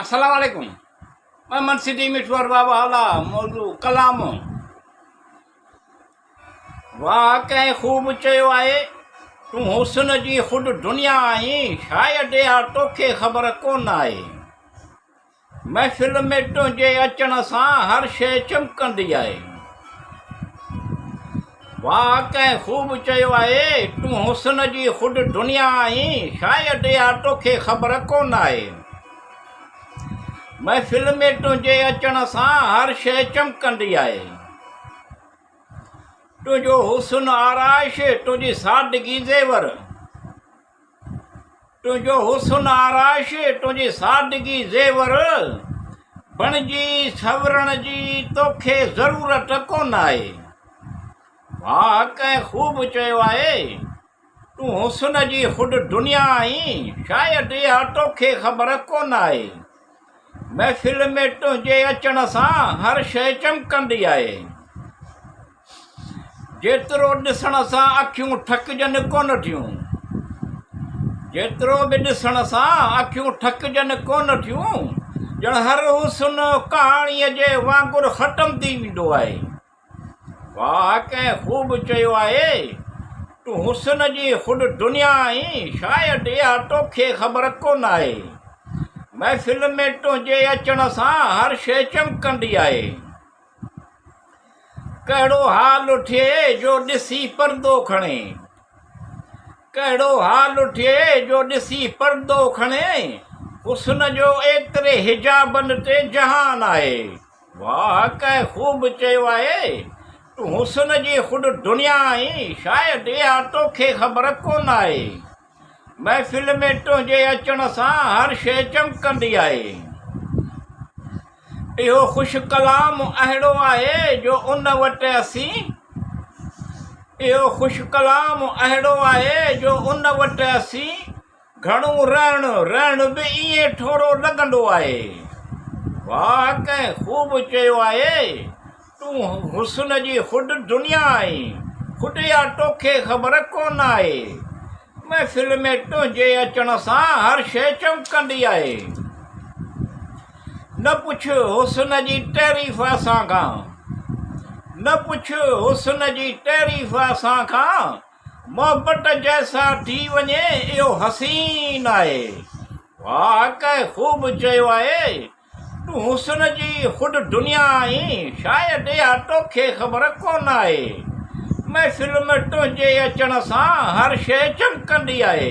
السلام عليڪم محمد سٽي مٺو ارباب هالا موضوع ڪلام واهه ڪنهن خوب چيو آهي تون حسن جي خود دنيا آهين شايد اها توکي خبر ڪونه آهي محفل ۾ تنهنجي اچڻ سان هر شيء چمڪندي آهي. واهه ڪنهن خوب چيو آهي، تون حسن جي خود دنيا آهين، شايد اها توکي خبر ڪونه آهي. محفل ۾ تنهنجي اچڻ سان هر شيء چمڪندي آهي. تنهنجو حسن آرائش، تنهنجي سادگي زيور. تنهنجو حسن آرائش، تنهنجي سادگي زيور، بڻجي سنورڻ جي توکي ضرورت ڪونه آهي. واهه ڪنهن خوب چيو آهي، تون حسن جي خود دنيا آهين، شايد اها توکي خبر ڪونه آهي. محفل ۾ تنهنجي اچڻ سان هر شيء چمڪندي آهي. جيترو ڏسڻ سان اکيون ٿڪجن ڪونه ٿيون. جيترو به ڏسڻ سان اکيون ٿڪجن ڪونه ٿيون، ڄڻ هر حسن ڪهاڻيء جي وانگر ختم ٿي ويندو آهي. واهه ڪنهن خوب چيو آهي، تون حسن جي خود دنيا آهين، شايد اها توکي خبر ڪونه آهي. محفل ۾ تنهنجي اچڻ سان هر شيء چمڪندي آهي. ڪهڙو حال ٿئي جو ڏسي پردو کڻي. ڪهڙو حال ٿئي جو ڏسي پردو کڻي. حسن جو ايتري حجابن تي جهان آهي. واهه ڪنهن خوب چيو آهي، تون حسن جي خود دنيا آهين، شايد اها توکي خبر ڪونه آهي. محفل ۾ تنهنجي اچڻ سان هر شيء چمڪندي آهي. اهو خوش ڪلام اهڙو آهي جو ان وٽ اسين اهو خوش ڪلام اهڙو آهي جو ان وٽ اسين گهڻو رهڻ رهڻ به ائين ٿورو لڳندو آهي. واهه ڪنهن خوب چيو آهي. تون حسن جي خود دنيا آهين، خود اها توکي خبر ڪونه آهي. محفل ۾ تنهنجي اچڻ سان هر شيء چمڪندي آهي. نه پڇ حسن جي تعريف اسان کان، نه پڇ حسن جي تعريف اسان کان، محبت جنهن سان ٿي وڃي اهو حسين آهي. واهه ڪنهن خوب چيو آهي. تون حسن جي خود دنيا آهين، شايد اها توکي خبر ڪونه آهي. محفل ۾ تنهنجي اچڻ سان هر شيء چمڪندي آهي.